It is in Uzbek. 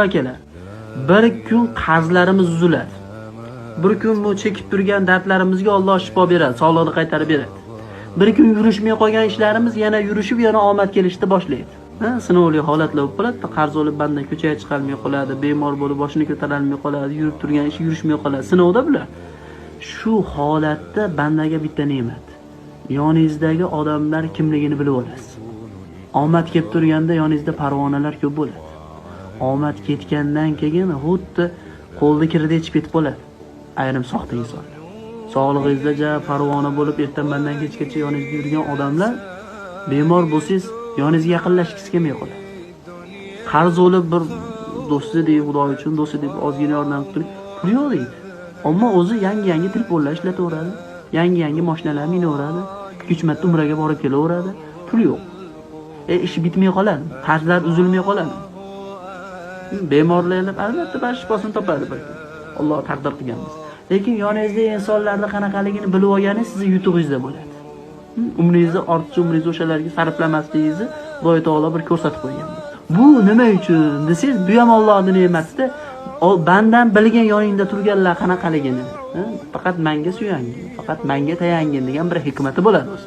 Akalar, bir kun qarzlarimiz uziladi. Bir kun bu chekib turgan dardlarimizga Alloh shifo beradi, sog'liqni qaytarib beradi. Bir kun yurishmay qolgan ishlarimiz yana yurishib, yana omad kelishni boshlaydi. Ha, sinovli holatlar bo'lib qoladi, qarz olib banda ko'chaga chiqolmay qoladi, bemor bo'lib boshini ko'tarolmay qoladi, yurib turgan ishi yurishmay qoladi. Sinovda bular. Shu holatda bandaga bitta ne'mat. Yoningizdagi odamlar kimligini bilib olasiz. Omad kelib turganda yoningizda parvonalar ko'p bo'ladi. Omad ketgandan keyin xuddi qo'lni kirida ichib ketib qoladi ayrim soxta insonlar. Sog'lig'ingizda ja parvona bo'lib ertamandan kechgacha yoningizda yurgan odamlar bemor bo'lsangiz yoningizga yaqinlashgisi kelmay qoladi. Qarz olib bir do'sti deb, Xudo uchun do'sti deb ozgina yordam qilib turing, pul yo'q deydi. Ammo o'zi yangi-yangi telefonlar ishlataveradi, yangi-yangi mashinalar minaveradi, 2-3 marta umraga borib kelaveradi, pul yo'q. Ishi bitmay qoladi, qarzlar uzilmay qoladi. Bemorlar albatta bari shifosini topadi bir kun. Alloh taqdir qilgan bo'lsa. Lekin yoningizdagi insonlarni qanaqaligini bilib olganingiz sizni yutug'ingizda bo'ladi. Umringizni, ortiqcha umringizni o'shalarga sarflamasligingizni Xudo taolo bir ko'rsatib qo'ygan. Bu nima uchun desangiz, bu ham Allohning ne'matida. Bandan bilgan yoningda turganlar qanaqaligini, faqat menga suyangin, faqat menga tayangin degan bir hikmati bo'ladi o'zi.